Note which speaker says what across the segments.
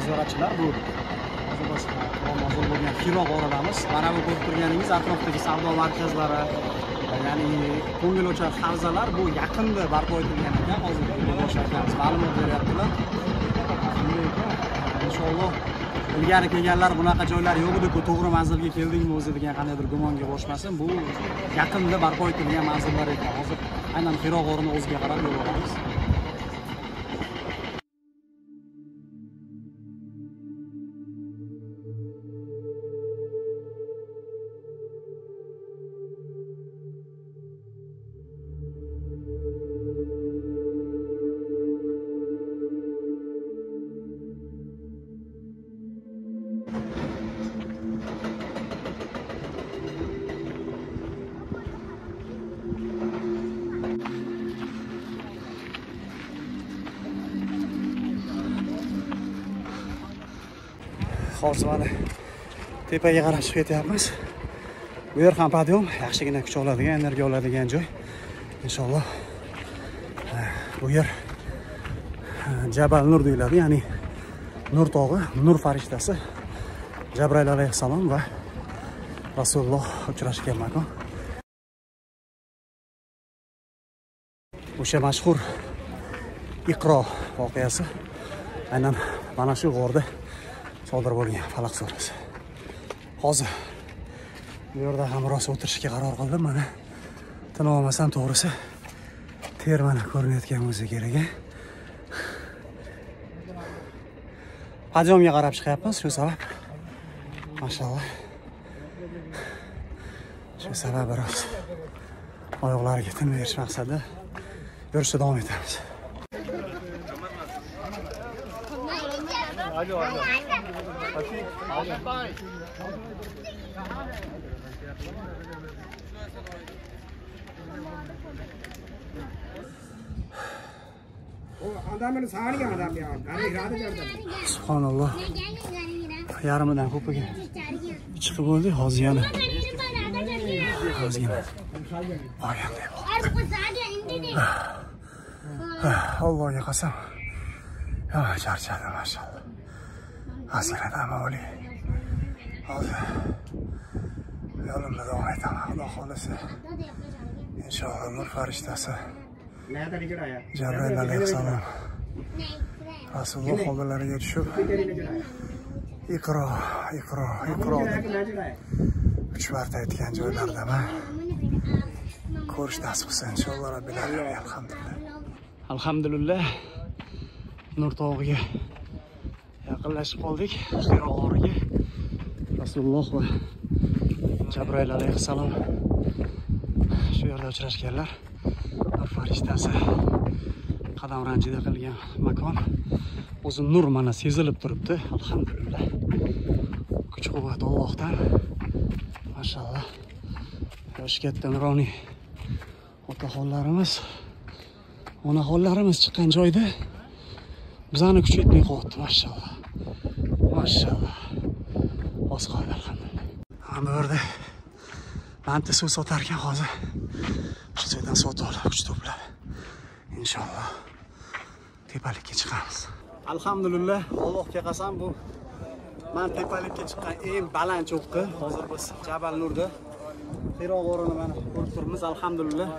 Speaker 1: Ziyoratchilar, bu hozir bo'lgan Hiro g'oridamiz. Mana bu ko'rib turganingiz atrofdagi savdo markazlari, ya'ni ko'ngilochar havzalar bu yaqinda barpo etilgan ekan. Hozir boshlayapmiz, ma'lumot beryaptilar. Inshaalloh ilgari kelganlar bunaqa joylar yo'q edi-ku, to'g'ri manzilga keldingmi o'zi degan qandaydir gumonga boshmasin. Bu yaqinda barpo etilgan manzillar ekan. Hozir aynan Hiro g'orini o'ziga qarab yo'l olamiz. Hozir mana tepaga qarab chiqib ketyapmiz. Bu yer ham podium, yaxshigina kuch oladigan, energiya oladigan joy. Inshaalloh bu yer Jabal Nur deyiladi, ya'ni Nur tog'i, Nur farishtasi Jabroil alayhissalom va Rasululloh uchrashgan makon. O'sha mashhur Iqro voqeasi aynan mana shu g'orda sodir bo'lgan, Falaq surasi. Hozir bu yerda ham rosa o'tirishga qaror qildim. Mana tin olmasam to'g'risi ter mana ko'rinayotgan bo'lsa kerak. Podiumga qarab chiqyapmiz, shu sabab mashalloh. Shu sabab biroz oyoqlarga tin berish maqsadida yurishda davom etamiz. Subhanalloh. Yarmidan ko'piga chiqib bo'ldik, hozir yana ozgina borganday bo'ldi. Allohga qasam, charchadim mashalloh. Ozgina dam olay. Hozir yo'limda davom etaman, Xudo xolasa. Inshaalloh nur farishtasi Jabroil alayhissalom Rasululloh oldilariga tushib Iqro, Iqro, Iqro deb 3 marta aytgan joylardaman. Ko'rish nasib qilsin inshaalloh Robbil alamin. Alhamdulillah. Alhamdulillah. Nur tog'iga yaqinlashib qoldik. Hiro g'origa Rasululloh va Jabroil alayhissalom shu yerda uchrashganlar. Nur farishtasi qadam ranjida qilgan makon. O'zi nur mana sezilib turibdi. Alhamdulillah. Kuch-quvvat Allohdan. Mashalloh. Yoshi katta nuroniy otaxonlarimiz, onaxonlarimiz chiqqan joyda bizani kuch yetmay qolyapti, mashalloh. Mashalloh. Oz qoldi alhamdulillah. Mana bu yerda manta suv sotar ekan hozir. Shu joydan sotib olib, kuch to'plab inshaalloh tepalikka chiqamiz. Alhamdulillah, Allohga qasam, bu Man tepalikka chiqqan eng baland cho'qqi. Hozir biz Jabal Nurda Hiro g'orini mana ko'rib turibmiz, alhamdulillah.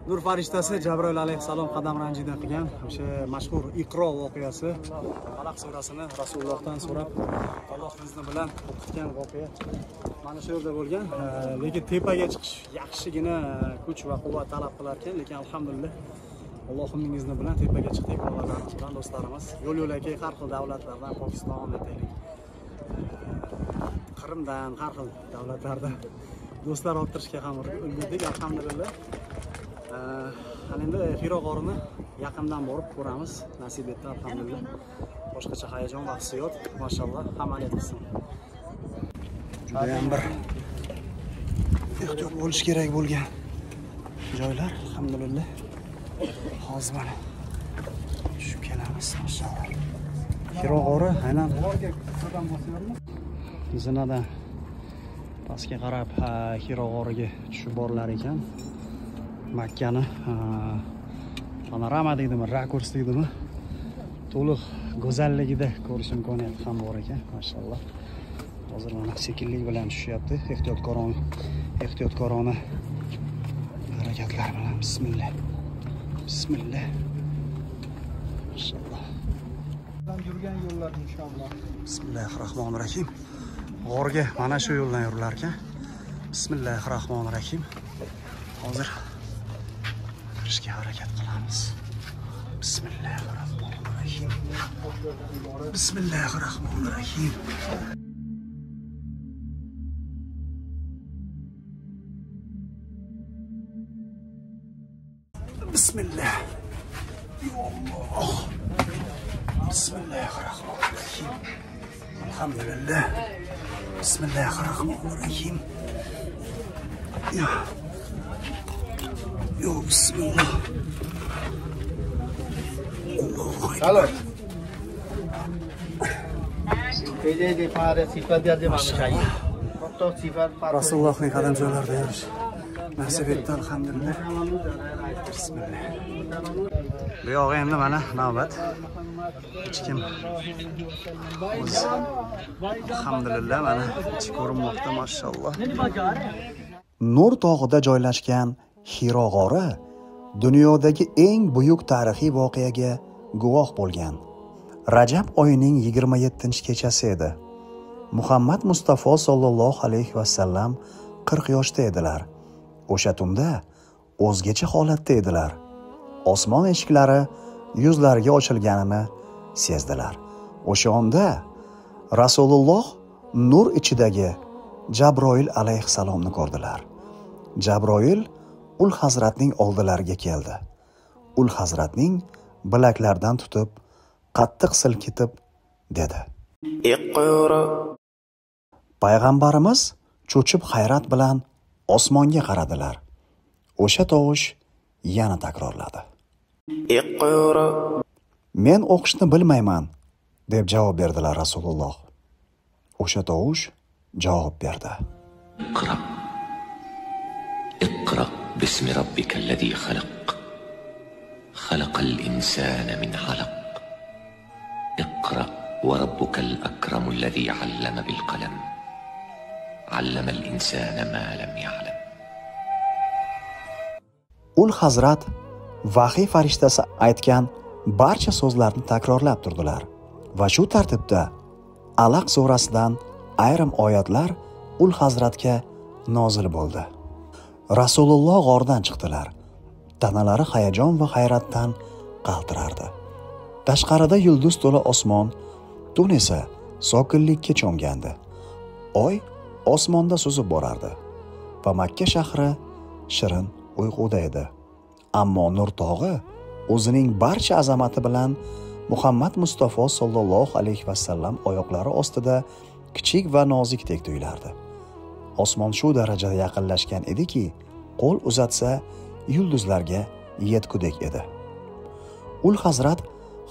Speaker 1: Nur farishtasi Jabroil alayhissalom qadam ranjida qilgan o'sha mashhur Iqro voqeasi, Falaq surasini Rasulullohdan so'rab Alloh izni bilan o'qitgan voqea mana shu yerda bo'lgan. Lekin tepaga chiqish yaxshigina kuch va quvvat talab qilar ekan, lekin alhamdulillah Allohning izni bilan tepaga chiqdik, bolalarimiz bilan do'stlarimiz yo'l yo'lakay har xil davlatlardan, Pokiston aytaylik, Qrimdan, har xil davlatlardan do'stlar orttirishga ham ulgurdik, alhamdulillah. Hali endi Hiro g'orini yaqindan borib ko'ramiz, nasib etdi, alhamdulillah. Boshqacha hayajon va hissiyot, mashalloh, hammani yetsin. Juda ham bir ehtiyot bo'lish kerak bo'lgan joylar, alhamdulillah. Hozir mana tushib kelamiz, mashalloh. Hiro g'ori aynan zinadan pastga qarab Hiro g'origa tushib borilar ekan. Makkani panorama deydimi, rakurs deydimi, to'liq go'zalligida ko'rish imkoniyati ham bor ekan, mashalloh. Hozir mana sekinlik bilan tushyapti, ehtiyotkorona harakatlar bilan. Bismillah. Bismillah. Mashalloh.
Speaker 2: Yurgan yo'llar inshaalloh.
Speaker 1: Bismillahirrohmanirrohim. G'orga mana shu yo'ldan yurilar ekan. Bismillahirrohmanirrohim. Hozir kirishga harakat qilamiz. Bismillahirrohmanirrohim. Bismillahirrohmanirrohim. Bismillah. Alloh. Bismillahirrohmanirrohim. Alhamdulillah. Bismillahirrohmanirrohim. Ya. Yo, bismillah. Allohu akbar. Rasulullohning qadam joylarida yurish nasib etdi, alhamdulillah. Bismillah. Bu yog'i endi mana navbat. Hech kim o'z, alhamdulillah, mana ichi ko'rinmoqda, mashalloh.
Speaker 3: Nur tog'ida joylashgan Hiro g'ori dunyodagi eng buyuk tarixiy voqeaga guvoh bo'lgan. Rajab oyining 27-kechasi edi. Muhammad Mustafa sollallohu alayhi va sallam 40 yoshda edilar. O'sha tunda o'zgacha holatda edilar. Osmon eshiklari yuzlariga ochilganini sezdilar. O'sha onda Rasululloh nur ichidagi Jabroil alayhissalomni ko'rdilar. Jabroil ul hazratning oldilariga keldi. Ul hazratning bilaklaridan tutib, qattiq silkitib dedi:
Speaker 4: Iqro.
Speaker 3: Payg'ambarimiz cho'chib hayrat bilan osmonga qaradilar. O'sha tovush yana takrorladi.
Speaker 4: Iqro.
Speaker 3: Men o'qishni bilmayman, deb javob berdilar Rasululloh. O'sha tovush javob berdi.
Speaker 5: Iqro. Iqro bismi robbikallazi xalaq. Xalaqal insana min alaq. Iqro va robbukal akramul ladzi 'allama bil qalam. 'Allamal insana ma lam ya'lam.
Speaker 3: Ul hazrat vahiy farishtasi aytgan barcha so'zlarni takrorlab turdilar va shu tartibda Alaq surasidan ayrim oyatlar ul hazratga nozil bo'ldi. Rasululloh g'ordan chiqdilar. Tanalari hayajon va hayratdan qaltirardi. Tashqarida yulduz to'la osmon, tun esa sokinlikka cho'mgandi. Oy osmonda suzib borardi va Makka shahri shirin uyquda edi. Ammo Nur tog'i o'zining barcha azamati bilan Muhammad Mustafa sollallohu alayhi va sallam oyoqlari ostida kichik va nozikdek tuyulardi. Osmon shu darajada yaqinlashgan ediki, qo'l uzatsa yulduzlarga yetkudek edi. Ul hazrat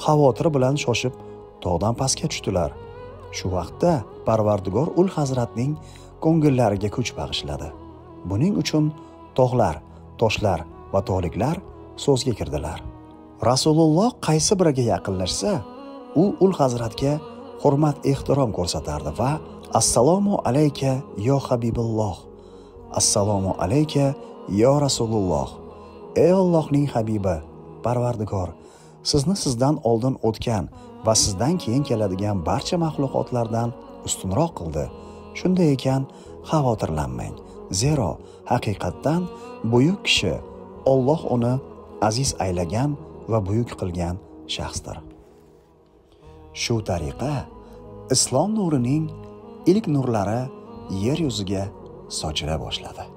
Speaker 3: xavotir bilan shoshib tog'dan pastga tushdilar. Shu vaqtda Parvardigor ul hazratning ko'ngillariga kuch bag'ishladi. Buning uchun tog'lar, toshlar va to'liklar so'zga kirdilar. Rasululloh qaysi biriga yaqinlashsa, u ul hazratga hurmat ehtirom ko'rsatardi va assalomu alayka yo Habibilloh, assalomu alayka yo Rasululloh, ey Allohning habibi, Parvardigor, sizni sizdan oldin o'tgan va sizdan keyin keladigan barcha maxluqotlardan ustunroq qildi. Shunday ekan, xavotirlanmang, zero haqiqatdan buyuk kishi Alloh uni aziz aylagan va buyuk qilgan shaxsdir. Shu tariqa islom nurining ilk nurlari yer yuziga sochila boshladi.